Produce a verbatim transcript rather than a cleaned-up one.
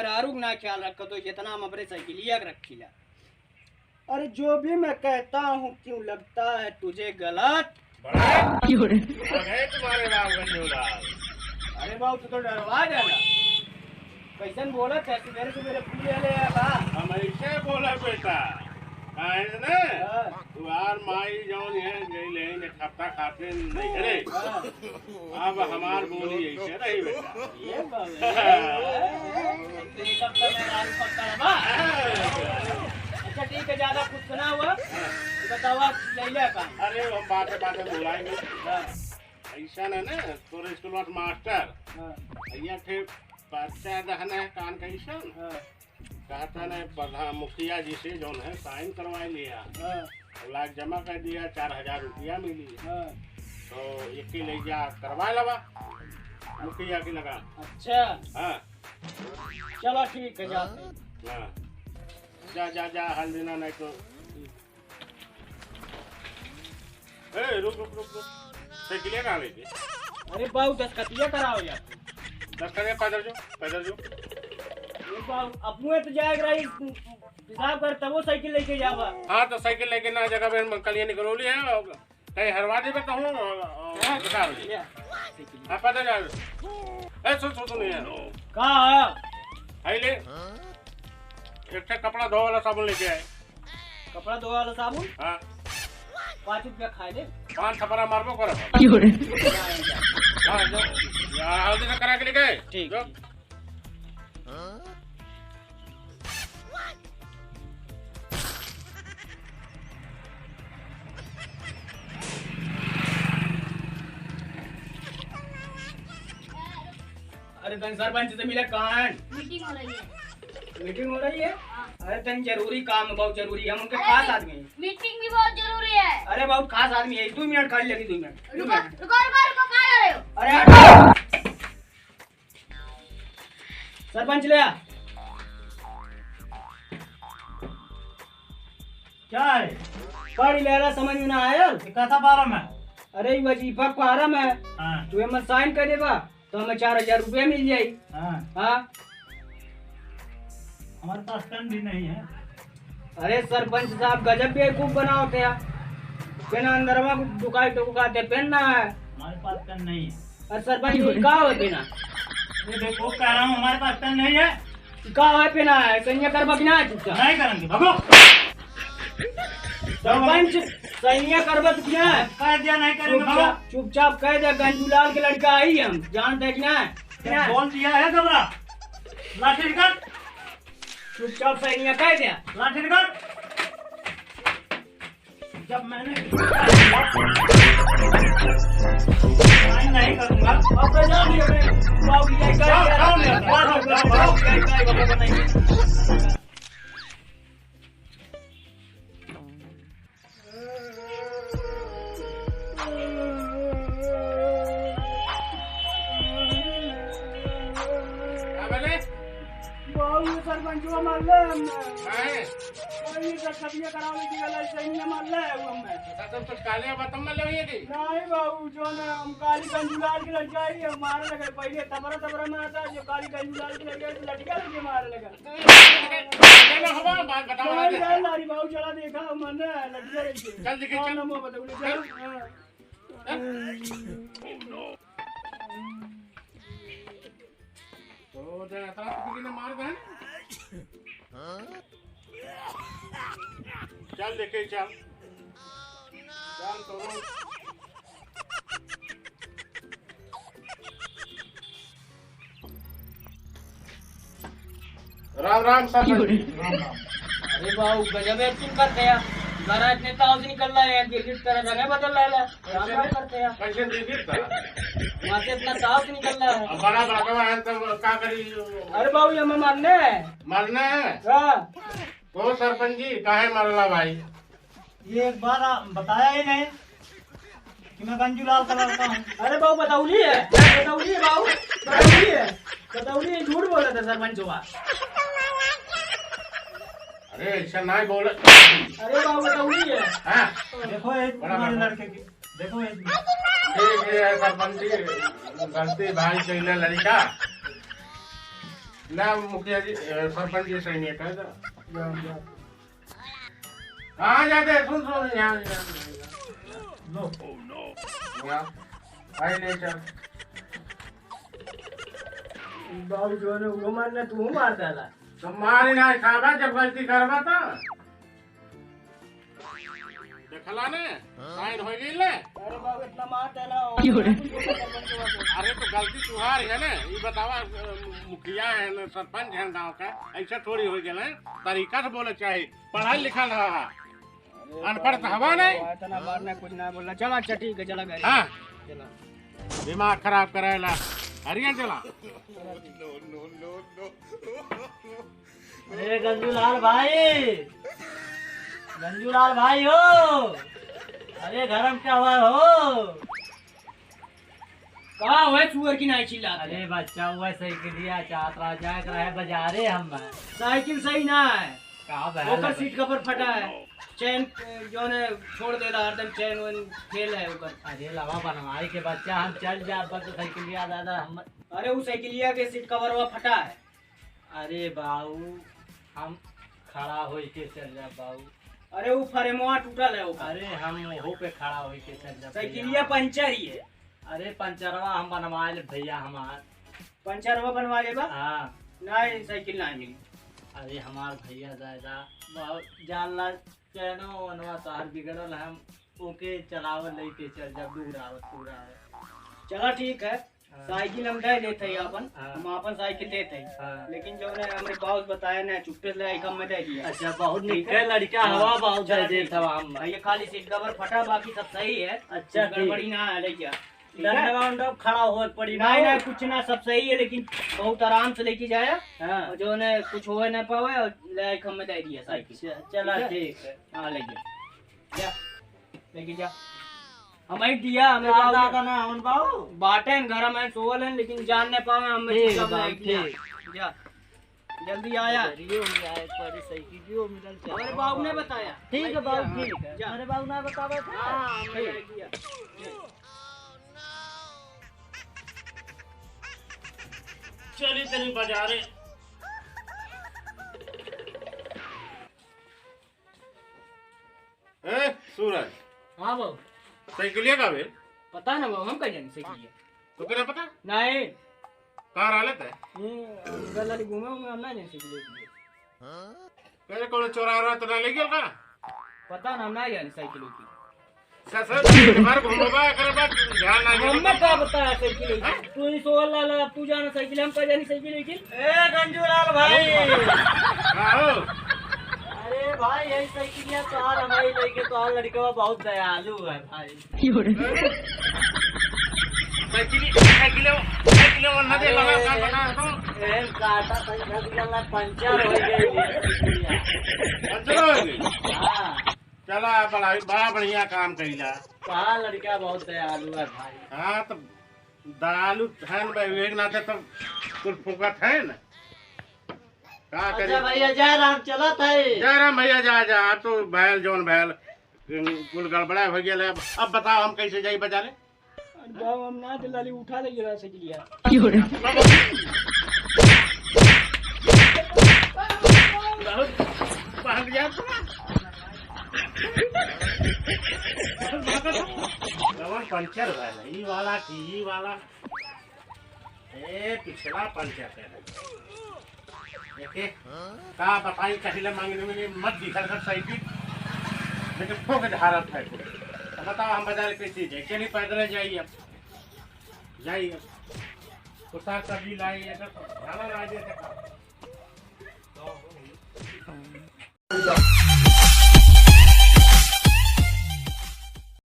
दारू ना ख्याल रखो तो इतना हम अपने साइकिलिया के रखीला। अरे जो भी मैं कहता हूँ क्यों लगता है तुझे गलत? बड़ा क्यों रे? है तुम्हारे बाप गंजूलाल। अरे बाबू तू तो डरवा देला। कैसन बोलत है सुबेरे सुबेरे पूरी ले आया बा? हम ऐसे बोला बेटा। काहे ना? हाँ। तुहार माई जौन है गई ले एक हफ्ता खातिर नहीं करे। हाँ। अब हमार बोली ऐसे रही बेटा। ये बात है। ये सब तो मैं आलू पकता है बा। अच्छा ठीक है, ज्यादा कुछ सुना हुआ? बतावा, लैला का? अरे हम बाते बाते बुलाएंगे। हाँ। ऐसा ना ना, तोरे स्कूल मास्टर। हाँ। भैया थे बच्चा रहना है कान का ऐसा। हाँ। कहता ने प्रधान मुखिया जी से जौन है साइन करवाए लिया। हाँ। और लाख जमा कर दिया, चार हजार रुपया मिली। हाँ। तो एक ही ले जा करवा लवा मुखिया के लगा। अच्छा। हाँ। चलो ठीक है, जाते हैं। हाँ। जा, जा, जा, हल देना नहीं तो। ए, रुक, रुक, रुक, रुक। साइकिलिया कहाँ लेके? अरे बाबू, दस्तखतिया कराओ यार। दस्तखतिया पैदल जो, पैदल जो। ए बाबू, अपने तो जाए रही, पेशाब कर, तबो साइकिल लेके जावा। हाँ, तो साइकिल लेके ना जगह पे हम कल ये निकलौली है, और कहीं हरवा देबे कहूँ, और, और हाँ? बता दे। ले, साइकिल। हाँ, पैदल जाओ। ए, सुन, सुन, सुन, ये। का है? आई ले। एक ठे कपड़ा धोवे वाला साबुन लेके आए। कपड़ा धोवे वाला साबुन? हाँ। पाँच रुपया खाए ले। पाँच थपरा मारबो करब। क्यों रे? हाँ, जो। या, हल्दी से करा के लेके आए। ठीक, जो। ठीक। अरे तन सरपंच से मिले कहाँ है? मीटिंग हो रही है। मीटिंग हो रही है? हाँ। अरे तन जरूरी काम है, बहुत जरूरी है, हम उनके अरे खास मी-, आदमी हैं। मीटिंग भी बहुत जरूरी है। अरे बहुत खास आदमी है, दो मिनट खाली लगी, दो मिनट। रुको, रुको, रुको, रुको, कहाँ जा रहे हो? अरे हट। सरपंच ले आ। क्या है? पढ़ लेला, समझ में ना आयल। ये कैसा फार्म है? अरे, ये वजीफा फार्म है। हाँ। तू एमे साइन कर देबा, तो हमें चार हजार रुपया मिल जाई। हाँ। हाँ। हमारे पास पेन भी नहीं है। अरे सरपंच साहब, गजब बेवकूफ बनावत है। पेन अंदरवा को दुकाई टोको का दे, पेन ना है। हमारे पास पेन नहीं है। अरे सरपंच, ये का होते ना? ये देखो, कह रहा हूँ, हमारे पास पेन नहीं है। का है पेन है? सैया करबा कि ना चुपचाप? नहीं करेंगे, भागो। सरपंच, सैया करबा कि ना? कह दिया नहीं करेंगे, भागो। चुपचाप, चुपचाप कह दे, गंजूलाल के लड़का आई हम, जानते कि ना? क्या? बोल दिया है घबरा। लाठी निकाल। चुपचाप सैया कह दे। लाठी निकाल। जब मैंने साइन नहीं करूंगा। अब तो जाओ, ये अपने बाबू की जाए, जाओ, जाओ, जाओ, जाओ, जाओ, जाओ, जाओ, जाओ, जाओ, जाओ। का बोले? बाबू, ये सरपंचवा मारले हमने। काहे? और ये सब सदिया करावे की गला सही में मारले है वो हमने। अच्छा, तुम कुछ काले बा, तुम मारले भैया की? नहीं बाबू, जो ना हम काली गंजूलाल के लड़का ही है, मारे लगे पहले तबरा तबरा मारता, जो काली गंजूलाल के लड़का है, तो लठिया लेके मारे लगा। तो ये ना हवा, बात बताओ नहीं, ना। नहीं, लारी बाबू, चला देखा, मरने है, लठिया लेके। चल देखिए, चल। नमो बताओ, चल। हाँ। तो जरा इतना तो किसी ने मार दे। चल देखे, चल। चल तो। राम राम सर। राम राम। अरे बाबू, गजब acting करते हैं। घर इतने ताव से निकल रहा है, गिरगिट तरह जगह बदल रहा है। राम राम करते हैं। कैसे गिरगिट तरह? वहाँ से इतना ताव से निकल रहा है। अब बड़ा बड़ा है तो का करी? अरे बाबू, ये हमें मारने हैं। मारने हैं? हाँ। तो सरपंच जी, काहे मारला भाई? ये एक बार आ, बताया ही नहीं कि मैं गंजूलाल का लड़का हूँ। अरे बाबू, बतौली है, बतौली है बाबू, बतौली है, बतौली है, झूठ बोला था सरपंच हुआ। अरे ऐसा नहीं बोला। अरे बाबू, बतौली है। हाँ। देखो ये बड़ा तुम्हारे बाबू। लड़के की, देखो ये। ठीक है सरपंच जी, गलती भाई कैले लड़का। ला मुखिया जी, ए, सरपंच जी, सही नहीं कहता। जा, जा। कहाँ जाते हैं? सुन, सुन, यहाँ, यहाँ, यहाँ। लो। यहाँ। भाई ले चल। बाबू जो है ना, वो मारना, तू मार डाला। तो मारी ना खाबा, जब गलती करबा तो। देखला ने, साइन हो गई ले। अरे बाबू, इतना मार देला हो। क्यों रे? अरे तो गलती तुहार है ना, ये बतावा, अ, मुखिया है ना, सरपंच है गांव का, ऐसा थोड़ी हो गया है, तरीका से बोले चाहे, पढ़ल लिखल रहा। अरे अनपढ़ तो हवा नहीं। इतना बार ना कुछ ना बोलना। चला, अच्छा, ठीक है, चला घर। हाँ। चला। दिमाग खराब करेला। हरिया चला। अरे गंजूलाल भाई, गंजूलाल भाई हो, अरे घर में क्या हुआ हो? का हुआ सुअर की नाई चिल्लात है? अरे बच्चा, हुआ साइकिलिया चाहत रहा, जाए के रहे बाजारे हम। साइकिल सही ना है। का बहल ओकर है? सीट कवर फटा है, चैन, अ, जौन है, छोड़ देला हरदम, चैन वैन फेल है ओकर। अरे लावा बनवाई के बच्चा, हम चल जाब बस साइकिलिया दादा हम। अरे उ साइकिलिया के सीट कवरवा फटा है। अरे बाऊ, हम खड़ा होई के चल जाब बाऊ। अरे उ फ्रेमवा टूटल है ओकर। अरे हम ओहो पे खड़ा होई के चल जाब भैया। साइकिलिया पंचर ही है। अरे पंचरवा हम बनवा ले भैया हमार। पंचरवा बनवा लेबा? हाँ। नहीं, साइकिल नहीं मिली। अरे हमार भैया दादा, बहुत जान ला, चैनो वनवा तोहार बिगड़ल, हम ओके चलावल लेके चल जब दूर आवत पूरा है। चला ठीक है, हाँ। साइकिल हम दे देते हैं अपन, हाँ। हम अपन साइकिल देते हैं। हाँ। लेकिन जो ने हमरे बाउस बताया ना, चुप्पे से लेके हम में दे दिया। अच्छा, बहुत ठीक निक है। है लड़का, हाँ। हवा बहुत चला दे ठीक देत है। हवा हम। हाँ, ये खाली सीट कवर फटा, बाकी सब सही है। अच्छा, कुछ ठीक। गड़बड़ी ना है, ले जा। ठीक है? डंडवा उंडवा खड़ा होए पड़ी नहीं, बाबू। नहीं, कुछ ना, सब सही है, लेकिन बहुत आराम से लेके जाया। हाँ। और जो ने कुछ होए ना पावे, और ले आके हमें दे दिया साइकिल। अच्छा, चला ठीक है? ठीक है। हाँ, ले जा। जा, लेके जा। हमें दिया, हमें बाबू दादा का ना, हम बाबू। बाटे हैं घर में, सोवल हैं, लेकिन जान नहीं पावे, हमें ठीक चुपचाप बाबू, लेके जा। ठीक। जा। जल्दी आया। जरिए हो गया है, एक बारी साइकिलियो मिलल चाहे। अरे बाबू ने बताया। ठीक है बाबू, ठीक है। जा। अरे बाबू ना बतावे थे। हाँ, हाँ, मैं ठीक। ले गया। चली तनी बाजारे। ए, सूरज। हाँ बाबू। साइकिलिया का भेल? पता ना बाबू, हम का जानी साइकिलिया। तो क्या पता? नहीं। कहाँ रहले ते? ये, उधर लाली घूमे, घूमे, हम ना जानी साइकिलिया। तेरे कौन चोरा रहा तो ना ले गया का? पता ना, हम ना जानी साइकिल की। ससुर, तुम्हारे घूमबा, एकरे बाद ध्यान ना देबो। हमें का बताया साइकिल की? हाँ? तू ही सोहर लाला, अब तू जाना साइकिल, हम का जानी साइकिल की? ए, गंजूलाल भाई। हाँ हो। अरे भाई, यही साइकिलिया तोहार हमारी लेके तोहार लड़कवा बहुत दयालु है भाई। साइकिल, साइकिल, साइकिल वो ना दे, अरे, लगा, का बना है तो? एहन काटा तई धस गला, पंचर हो गई। पंचर हो गई? हाँ। चला, बड़ा, बड़ा बढ़िया काम कइला। तोहार लड़का बहुत दयालु है भाई। हाँ, तो दयालु है न भाई, एक नाते तो कुल फुकत है न। का अच्छा करी? भैया, जय राम, चलत है। जय राम भैया, जा, जा, अब तो भैल, जौन भैल, कुल गड़बड़ा हो गया। अब, अब बताओ, हम कैसे जाई बाजारे? अरे बाबू, हम ना तो लाली उठा ले रहा साइकिलिया। बहुत भाग जात बा। बहुत भागत बा। रबड़ पंचर भइल, ई वाला की, ई वाला। ए, पिछला पंचर है। देखे, का बताई, कहिले मांगने में मत दिखल कर साइकिल, लेकिन ठोक धारत है कुल। तो बताओ, हम बाजार कैसे जाए? चली पैदल जाई अब, जाई अब। पोशाक का भी लाई, अगर भाड़ा ला दे तो का?